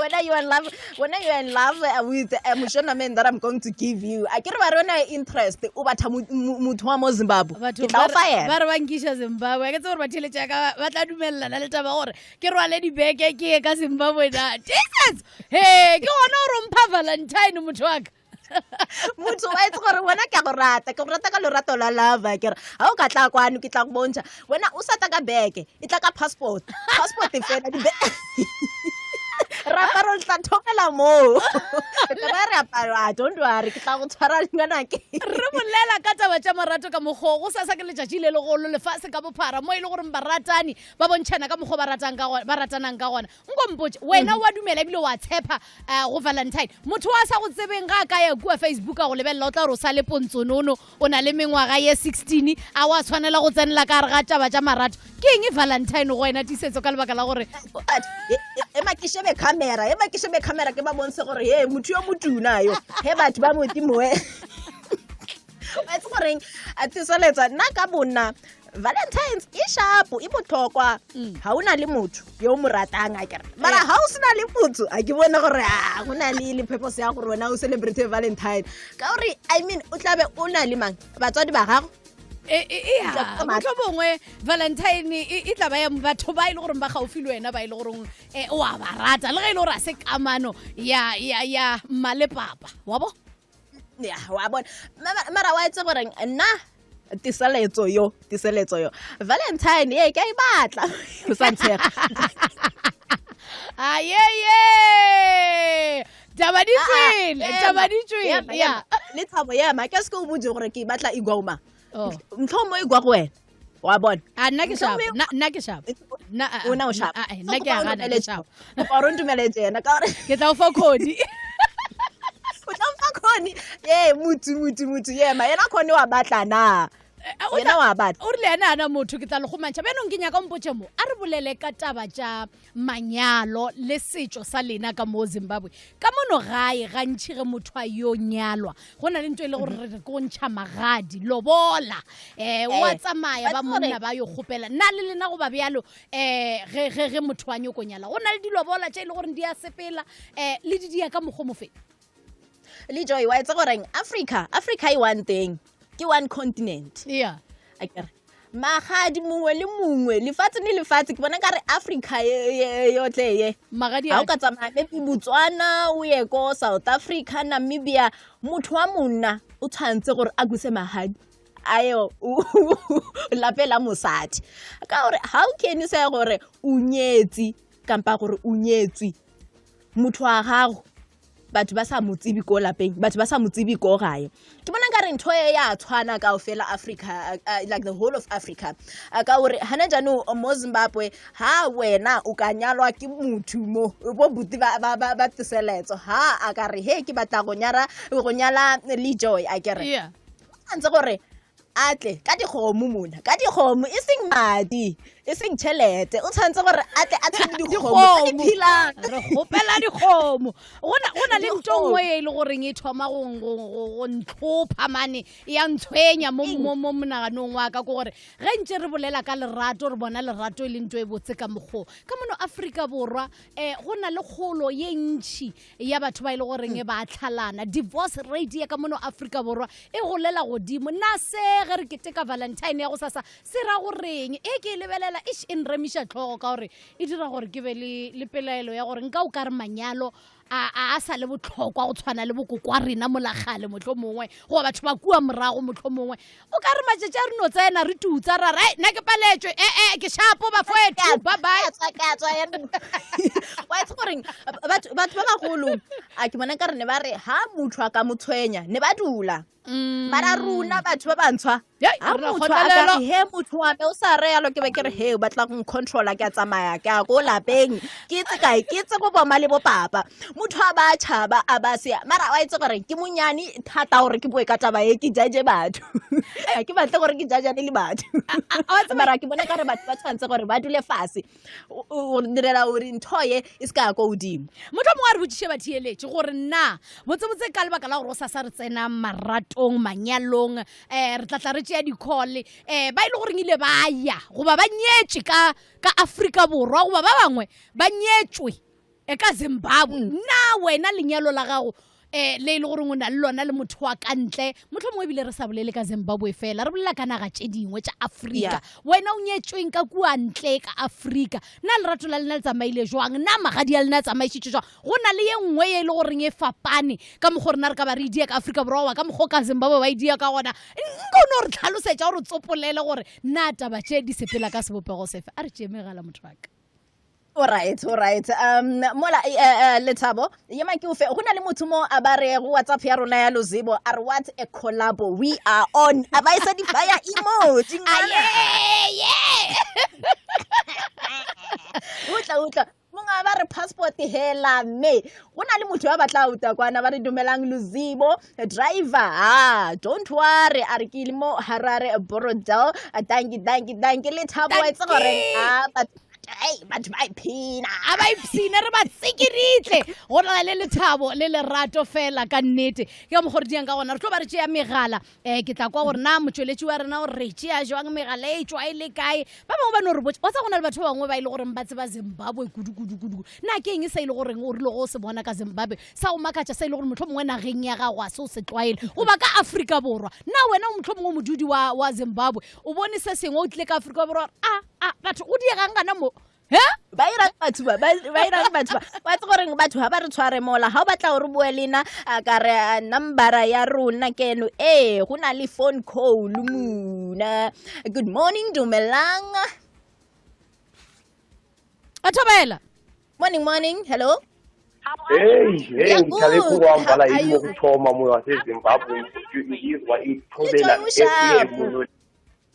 Wena you are in love, wena you are in love with a moshona man that I'm going to give you. A ke re ba re wena interest o batha motho wa mo Zimbabwe. Batho Ke tla o ba fa re- yena. ba re ba nkiša Zimbabwe. Ke tsebe gore batheeletša ka ba tla dumelelana le taba gore ke rwale dibeke ke ye ka Zimbabwe na. Jesus! He, ke gona gore o mpha Valentine motho wa ka. Motho wa itse gore wena ke a go rata, ke go rata ka lorato la love ke re ga o ka tla kwano ke tla go bontšha. Wena o sa tla ka beke, e tla ka passport. Passport e fela di re aparo le tla thomela moo. Re tla ba re aparo, ah, don't worry, ke tla go tshwara ngwanake. Re bolela ka taba tša marato ka mokgwa go sasa ke letšatši le legolo lefase ka bophara mo e le goreng baratani ba bontšhana ka mokgwa ba ratang ka gona, ba ratanang ka gona. Nko mpotše, wena wa dumela ebile wa tshepa go Valentine? Motho wa sa go tsebeng ga a ka ya kua Facebook a go lebelela o tla gore o sa le pontsonono, o na le mengwaga ye 16, a wa tshwanela go tsenela ka gare ga taba tša marato. Ke eng Valentine go wena Tiisetso ka lebaka la gore Ema ke shebe camera, ema ke shebe camera ke ba bontshe gore he motho yo motuna yo, he batho ba Modimo we. Wa itse goreng a tiseletsa nna ka bonna Valentine's e shapo e botlhokwa ga o na le motho yo o mo ratang a kere mara ga o sena le motho a ke bone gore a go na le le purpose ya gore wena o celebrate Valentine ka gore I mean o tlabe o na le mang batswadi ba gago. Ya motlho bongwe Valentine e tla ba ya batho ba e le goreng ba gaufi le wena, ba e le goreng o a ba rata le ge e le gore a se kamano ya mma le papa wa bo. Ya wa bona mara wa itse gore nna tiseletso yo, tiseletso yo Valentine ye ke a e batla o sa ntshega. Ayeye, taba di tswele, taba di tswele ya le thabo yema ke se ke o botse gore ke batla igwa o mtlho mo igwa go wena wa bona. A nna ke sharp, nna ke sharp. Nna o na o sharp. Nna ke a gana, ke sharp. Kopa gore o ntumeletse yena ka gore ke tla o fa khodi. O tla mfa khoni ye motho motho motho yema yena khoni wa batla na yena wa batla. O rile ena ana motho ke tla le gomantšha bjanong ke nyaka mpotše mo a re bolele ka taba tša manyalo le setšo sa lena ka mo Zimbabwe. Ka mono gae gantši ge motho a yo nyalwa go na le ntho e le gore re re ko ntšha magadi lobola wa tsamaya ba monna ba yo kgopela nna le lena go ba bjalo ge ge ge motho a nyoko nyala go na le dilobola tše e le gore di a sepela le di dia ka mokgwa mofe. Le Joy wa itse goreng Africa, Africa e one thing, ke one continent. Yeah. Akere magadi mongwe le mongwe lefatshe le lefatshe ke bona ka re Africa yotlhe ye magadi ga o ka tsamaya maybe Botswana o ye ko South Africa, Namibia, motho wa monna o tshwanetse gore a kuse magadi ayo lape la mosadi ka gore how can you say gore o nyetse kampa gore o nyetswe motho wa gago batho ba sa mo tsebe ko lapeng, batho ba sa mo tsebe ko gae. Ke bona nkare ntho e ya tshwana kaofela Africa, like the whole of Africa, ka gore hana jaanong mo Zimbabwe ha wena o ka nyalwa ke motho mo bo buti ba tiseletso ha a ka re he ke batla go nyara go nyala le Joy a kere ntse gore a tle ka dikgomo mona, ka dikgomo e seng madi e seng tšhelete, o tshwanetse gore a tle a tshwere dikgomo tse di phelang. Re kgopela dikgomo. Go na le ntho nngwe e le goreng e thoma go ntlhopha mane ya ntshwenya mo monaganong wa ka, ke gore ge ntse re bolela ka lerato re bona lerato e le ntho e botse ka mokgwa ka mono Afrika Borwa go na le kgolo ye ntšhi ya batho ba e le goreng ba tlhalana, divorce rate ya ka mono Afrika Borwa e golela godimo. Na se ge re keteka Valentine ya go sasa se ra goreng? E ke e lebelela ish e nremiša tlhogo ka gore e dira gore ke be le pelaelo ya gore nka o ka re manyalo a sa le botlhokwa go tshwana le bokoko wa rena molagale motlho mongwe goba batho ba kua morago motlho mongwe o ka re matšatši a re no tsena re tutsa ra re nna ke paletswe ee ke shapo bafoetu bye bye. Wa itse goreng batho ba bagolo a ke bona ka re ne ba re ha motho a ka mo tshwenya ne ba dula mara rona batho ba bantshwa ha motho a ka re he motho wa me o sa re yalo ke be ke re he o batla go ncontrola ke a tsamaya ke a ko lapeng ke itse kae ke itse go boma le bo papa motho a ba tšhaba a ba sea mara wa itse gore ke monyane thata gore ke boe ka taba e ke judge batho ga ke batle gore ke judgeane le batho mara ke bona ka re batho ba tshwanetse gore ba dule fase o direla gore ntho ye e se ka ya ko godimo. Motho mongwe a re botšiše batheeletše gore na botsebotse ka lebaka la gore o sasa re tsena maratong manyalong re tla tla re tšea di-call ba e le goreng ile ba ya goba ba nyetše ka Afrika Borwa goba ba bangwe ba nyetšwe. E ka Zimbabwe. Na wena lenyalo la gago um le e le goreng o na le lona le motho wa ka ntle, motlho mongwe ebile re sa bolele ka Zimbabwe fela, re bolela ka naga tše dingwe tša Afrika. Wena o nyetšweng ka kua ntle ka Afrika, na lerato la lena le tsamaile jwang? Na magadi a lena a tsamaišitše jwang? Go na le ye nngwe ye e le goreng e fapane ka mokgwa rena re ka ba re e dia ka Afrika Borwa goba ka mokgwa ka Zimbabwe ba e dia ka gona. Nka o no re tlhalosetša gore tsopolele gore na taba tše di sepela ka sebopego sefe. A re tšee megala motho wa ka. Alright, alright. Mola Lethabo, yema ke ofe. Go na le motho mo a ba re go WhatsApp ya rona ya Lozibo, a re what a collabo we are on. A ba isa di fire emoji ngwana. Aye, Utla utla. Monga ba re passport hela me. Go na le motho ba batla uta kwana ba re dumelang Lozibo driver. Ah, don't worry. A re ke ile mo Harare Borrowdale. Thank you, thank you, thank you. Lethabo wa itse gore ah but batho ba iphina a ba ipshina re ba tsekeritle go na le lethabo le lerato fela ka nnete. Ke ka mokgwa re diang ka gona, re tlo ba re tšea megala. Ke tla kwa gore na motšweletši wa rena gore re tšea jwang megala e tšwa e le kae. Ba bangwe ba no re botša wa tsa go na le batho ba bangwe ba e le goreng ba tseba Zimbabwe kudu kudu kudu. Na ke eng se e le goreng o rile go se bona ka Zimbabwe sa go makatša, se e le gore motlho mongwe nageng ya gago a se o se tlwaele, goba ka Afrika Borwa? Na wena o motlho mongwe modudi wa Zimbabwe o bone se sengwe o tlile ka Afrika Borwa a a batho go diegang gana mo? He? Ba irang batho ba, ba irang batho ba. Wa tse goreng batho ha ba re tshware mola, ha o batla gore bue le nna, a ka re numbera ya rona keno. Ee, go na le phone call mona. Good morning, dumelang. A thobela. Morning, morning. Hello. Hey, hey, Yeah, ngithabe good. khulu kwambala How are yimi you? kokuthoma moya waseZimbabwe ngizwa ithobela Letswai usharp. FM.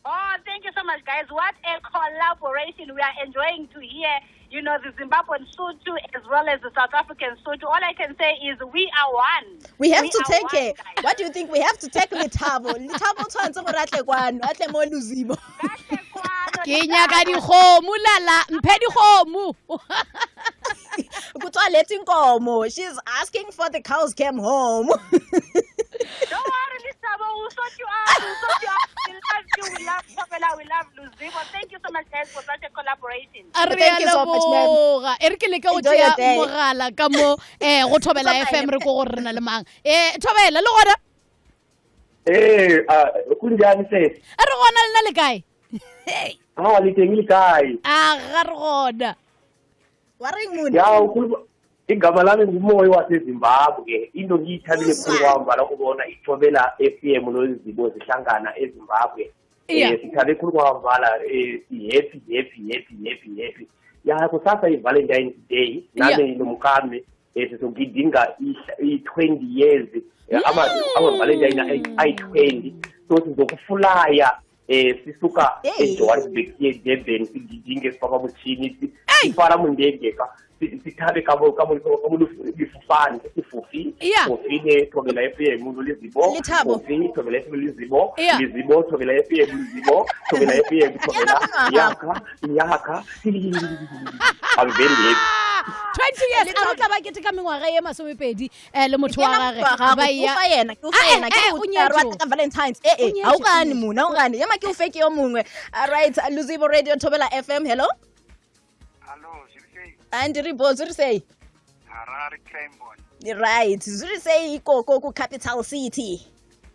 Oh, thank you so much, guys. What a collaboration. We are enjoying to hear, you know, the Zimbabwean Sotho as well as the South African Sotho. All I can say is we are one. We have We to are take one, care. guys. What do you think? We have to take Lethabo. Lethabo tshwanetse gore a tle kwano, a tle mo Lozibo. Kahle kwano, Ke nyaka dikgomo lala, mphe dikgomo. Kutswa lethe inkomo. She's asking for the cows came home. Don't worry, Lethabo, we'll sort you out. We'll sort you out. We love you. We love Thobela. We love Lozibo. Thank you so much, guys, for such a collaboration. A re Thank a you so much, ma'am. leboga. E re ke leke go Enjoy your tšea day. mogala ka mo go Thobela Bye-bye. FM re ko gore re na le mang. Thobela le gona? Eh, kunjani sesi? A re gona lena le kae? Ah, le teng le kae? A ga re gona. Wa reng mona? Ya, ukhuluma igama lami ngumoya waseZimbabwe. Into ngiyithabile khulu kwambala ukubona iThobela FM noZibo zihlangana eZimbabwe. Sithabe khulu kwambala, happy, happy, happy, happy, happy. Ya, kusasa i-Valentine's Day, nami nomkami sizogidinga i-20 years, ama-Valentine ayi-20. So sizokufulaya sisuka eJohannesburg siye eDurban, sigidinge sifaka muchini, sifara mundege ka sithabe ka mo lifofane, sifofi, fofile Thobela FM lo Lezibo, fofile Thobela FM Lezibo, Lezibo Thobela FM Lezibo, Thobela FM Thobela, yaka yaka. I'm very happy. 20 years, a re tla ba keteka mengwaga ye 20 le motho wa gage. Ba ya yena, ke o fa yena, ke o tla ka Valentine's. Eh, ha o gane mona, o gane. Yema ke o fe ke yo mongwe. All right, Lozibo Radio Thobela FM, hello. Hello, Zuri. And Ribo, Zuri say. Harare Claiborne. Right, Zuri say ikoko ku Capital City.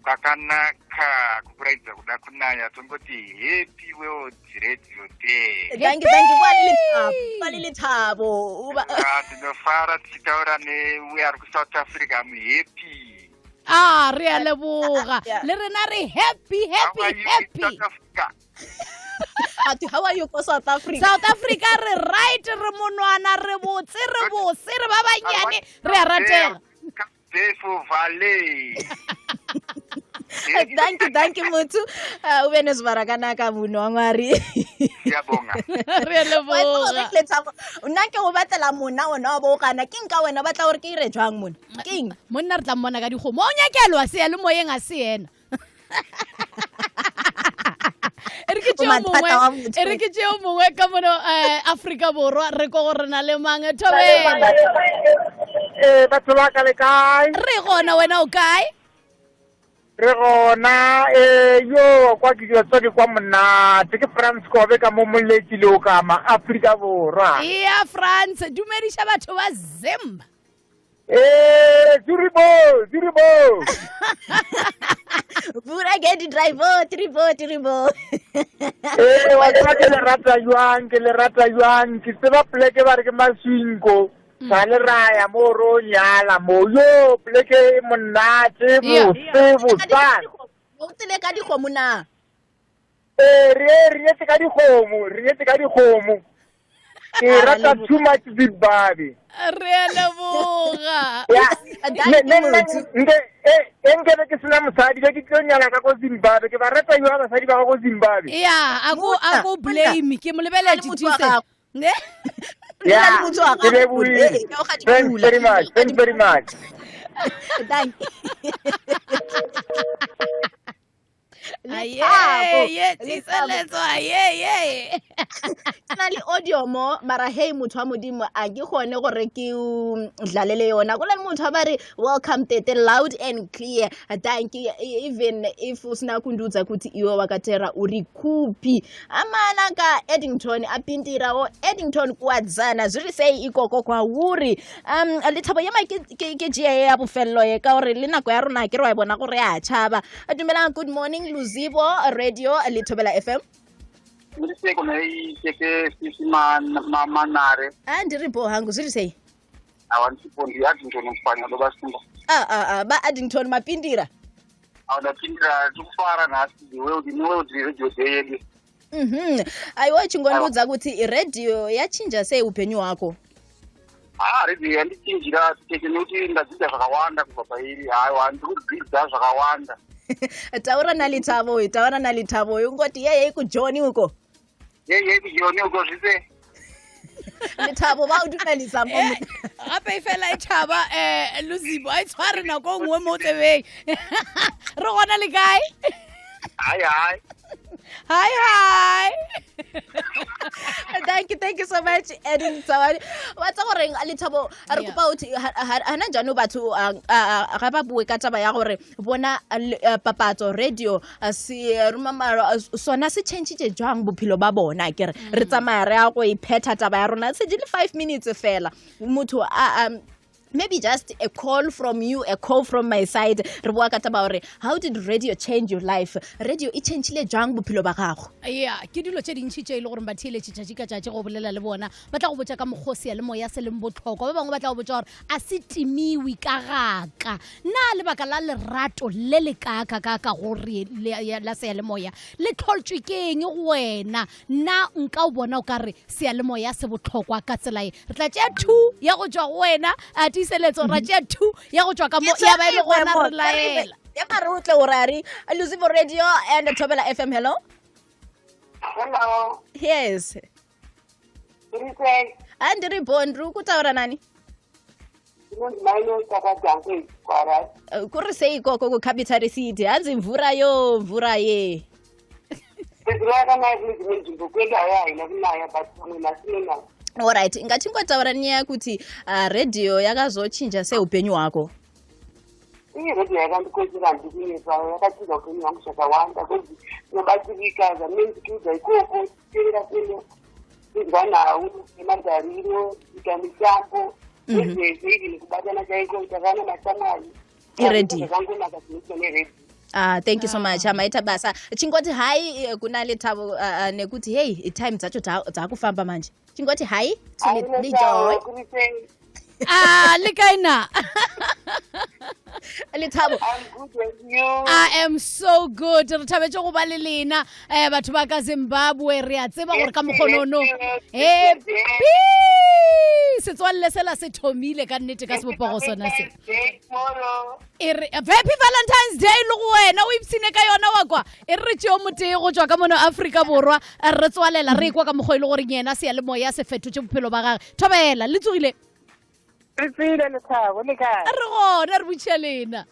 Kwakanaka kupuraidza kuda kunaya tongoti happy World Radio Day. Thank you, thank you. Kwani Lethabo. Tinofara tichitaura neuya ari kuSouth Africa, I'm happy. Ah, re a leboga. Le rena re happy, happy, happy. South Africa. Ati, how are you ko South Africa? South Africa re right, re monwana, re botse, re bose, re ba banyane, re a ratega. Valley. Thank you, thank you motho. O be ne sebarakanaka munhu wa Mwari. Siyabonga. Re leboga. Nna ke go batlela monna ona wa bo gana. Ke nka wena batla gore ke ire jwang monna? Keng? Monna re tla mmona ka dikgomo. O nyakelwa se ya le moyeng a se yena. E re ke tšeo mongwe ka mono Afrika Borwa re ko gore na le mang. Thobela. Batho ba ka le kae? Re gona, wena o kae? Re gona, ee, yo, kwa ke dira ke kwa monate. Ke France Kobe ka mo Moletši le Okama, Afrika Borwa. Eya, France, dumediša batho ba Zimba. Ee, Zuribo, Zuribo. Pura ke di drive, tribo, tribo. Ee, wa tseba ke le rata jwang, ke le rata jwang. Ke tseba poleke ba re ke Maswinko. Sa le raya mo ro nyala mo. Yo, poleke e monate, bose, bosana. O tsile ka dikgomo na? Ee, re nyetse ka dikgomo, re nyetse ka dikgomo. Ke rata too much Zimbabwe. Re a leboga. Nke be ke sena mosadi, be ke tlo nyala ka ko Zimbabwe. Ke ba rata yo basadi ba ka ko Zimbabwe. Ya, a ko blame, ke mo lebeletše Tise. Ne? Yeah, ke lebohile. Thanks very much. Thanks very much. Thank you. Ke na le audio mo mara hey motho wa modimo a ke kgone gore ke dlalele yona go na le motho a ba re welcome tete loud and clear. Thank you. Even if usina kundiudza kuti iwe wakatera uri kupi. Amana ka Eddington apindirawo Eddington kuwadzana zviri sei ikoko kwauri. Lethabo yema ke GIA ya bofello ye ka gore le nako ya rona ke re wa e bona gore ya tšhaba. Dumelang, good morning Luzibo Radio le Thobela FM. Zviri sei kona tete sisi manare? Ah, ndiripo hangu, zviri sei? Awa ndiripo, ndi Addington Mupfanya lobasimba. Ah, ah, ah, ba Addington mapindira. Awa ndapindira, tikufara nhasi, the world, the world radio day yedu. Aiwa chingondiudza kuti radio yachinja sei upenyu hwako? Ah, radio yandichinjira tete nekuti ndadzidza zvakawanda kubva pairi. Haiwa, ndiri kudzidza zvakawanda. Taura naLithabo uyu, taura naLithabo uyu, ungoti yeye kujoni uko. Yeye kujoni uko zvise. Lethabo ba o dumelisa mo. Gape e fela e tšhaba Luzibo a e tshware nako nngwe mo tsebeng. Re gona le kae? Hi hi. Hi hi. Thank you, thank you so much Edin Tsawadi. Wa tsa gore Lethabo a re kopa uthi hana njalo batho ga ba bue ka taba ya gore bona papatso radio se ruma sona se changile jwang bophelo ba bona ke re re tsamaya re ya go iphetha taba ya rona se di le 5 minutes fela motho a maybe just a call from you, a call from my side. Re bua ka taba hore how did radio change your life? Radio e changile jwang bophelo ba gago? Yeah, ke dilo tše dintši tše e le gore ba theeletše tšatši ka tšatši go bolela le bona. Ba tla go botša ka mokgwa o seyalemoya se leng bohlokwa. Ba bangwe ba tla go botša gore a se timiwe ka gaka. Na lebaka la lerato le le kaaka-kaaka go re la seyalemoya le tlholtšwe ke eng go wena? Na nka o bona o ka re seyalemoya se bohlokwa ka tsela ye? Re tla tšea 2 ya go tšwa go wena, a tiiseletso, ra tšea 2 ya go tšwa ka mo, ya ba e le gona re laela. Ya ba re o tle o re a re Luzibo Radio and Thobela FM, hello. Hello. Yes. A ndiri bo, ndiri kutaura nani? Kuri sei ikoko kuCapital City? Hanzi mvura yo, mvura ye. Alright, ngatingotaura nyaya yekuti radio yakazochinja sei upenyu hwako? Iye radio yakandikoshera, handikunyepa, yakachinja upenyu hwangu zvakawanda because tinobatsirika zvamunenge tichiudza ikoko, tichiteerera kuno kunzwa nhau nemagariro, kuita mitambo, nezvese, even kubatana chaiko takaona mashamwari. Iredio. Zvakangonaka zvinoitwa neredio. Ah, thank you so much. Amaita basa. Chingoti hi kuna Lethabo nekuti hey, time dzacho dzakufamba manje. Chingoti hi to Lijoy. Ah, le kae na? Lethabo. I'm good, and you? I am so good. Re thabetse go ba le lena batho ba ka Zimbabwe, re a tseba gore ka mokgonono happy setswalle sela se thomile ka nnete ka sebopego sona se. E re happy Valentine's Day le go wena, o ipsine ka yona wa kwa. E re tšeo motee go tšwa ka mono Afrika Borwa, re tswalela re kwa ka mokgwa e le gore yena seyalemoya se fetotše bophelo ba gage. Thobela, le tsogile? Re tsogile, Lethabo, le kae? Re gona, re botšha lena.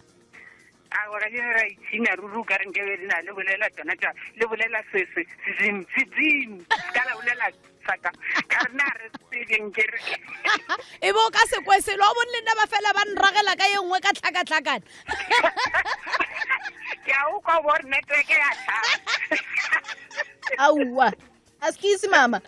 A gore ke ra itshina ruri o ka re nkebe le na le bolela tsona tša le bolela sese sezim sezim ka la bolela saka ka re na re tsebeng ke re e bo ka se kwe selo, o bone le nna ba fela ba nragela ka ye nngwe ka tlhakatlhakana. Ke a o kwa gore network ya tshaba. Aowa, a se mama.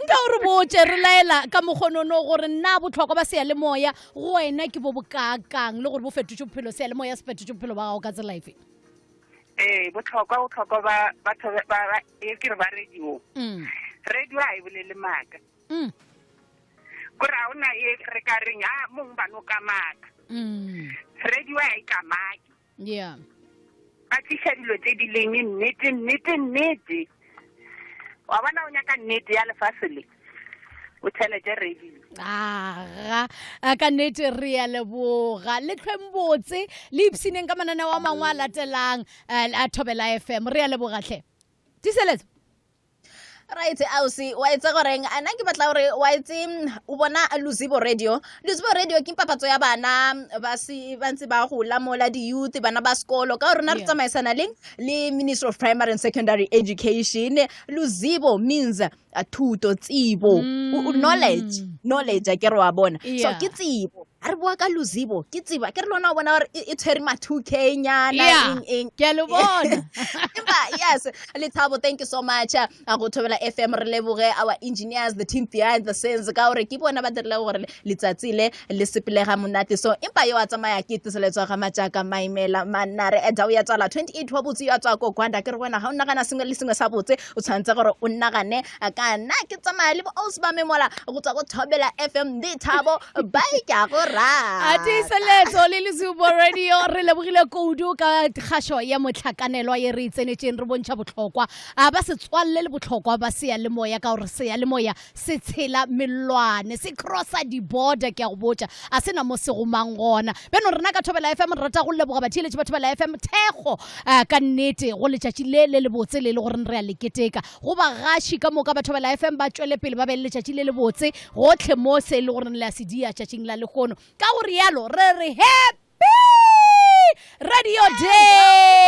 Nka o re botse re laela ka mokgonono gore nna botlhokwa ba seyalemoya go wena ke bo bokaakang le gore bo fetotse bophelo, seyalemoya se fetotse bophelo ba gago ka tsela efe? Ee, botlhokwa ba batho ba e ke re ba radio. Radio ha e bolele maaka. Kore ha ona e re ka reng ha mong ba no ka maaka. Radio ha e ka maake. Ba tliša dilo tse di leng nnete nnete nnete. Wa bona o nyaka nnete ya lefase le, o tšhelete radio. Aga, ka nnete re ya leboga le tlhweng botse le ipsineng ka mananeo a mangwe a latelang a Thobela FM. Re ya leboga tlhe tiseletso. Right, ausi, wa itse goreng ana ke batla gore wa itse o bona Luzibo Radio. Luzibo Radio ke papatso ya bana ba se ba ntse ba gola mola di-youth, bana ba sekolo, ka gore rona re tsamaisana leng le Ministry of Primary and Secondary Education. Luzibo means thuto, tsebo, knowledge a ke re wa bona. So ke tsebo. A re bua ka Luzibo, ke tsebo. Ke re lona o bona gore e tshwere ma 2K nyana, eng eng. Ke a le bona. Empa yes, Lethabo, thank you so much. A go Thobela FM, re leboge our engineers, the team behind the scenes, ka gore ke bona ba dirile gore letsatsi le le sepelega monate. So empa yo a tsamaya ke tiseletswa ga Matjaka Maimela Manare Edau ya tswala 28 wa botse yo a tswa ko Gwanda. Ke re wena ga o nagana sengwe le sengwe sa botse, o tshwanetse gore o nagane ka nna. Ke tsamaya le bo ausi ba me mola go tswa go Thobela FM. Lethabo, bye, ke a go rata. A tiiseletso le Lezubo Radio, re lebogile kudu ka kgašo ya motlhakanelwa ye re e tsenetšeng, re bontšha botlhokwa a ba setswalle le botlhokwa ba seyalemoya, ka gore seyalemoya se tshela mellwane, se crossa di-border. Ke a go botša, a se na mo se gomang gona. Beno rena ka Thobela FM re rata go leboga batheeletši ba Thobela FM thekgo ka nnete go letšatši le le lebotse le le goreng re a le keteka. Go bagaši ka moka ba Thobela FM, ba tšwele pele ba be le letšatši le lebotse gotlhe mo se e le goreng le a se dia tšatšing la lehono. Ka go rialo re re happy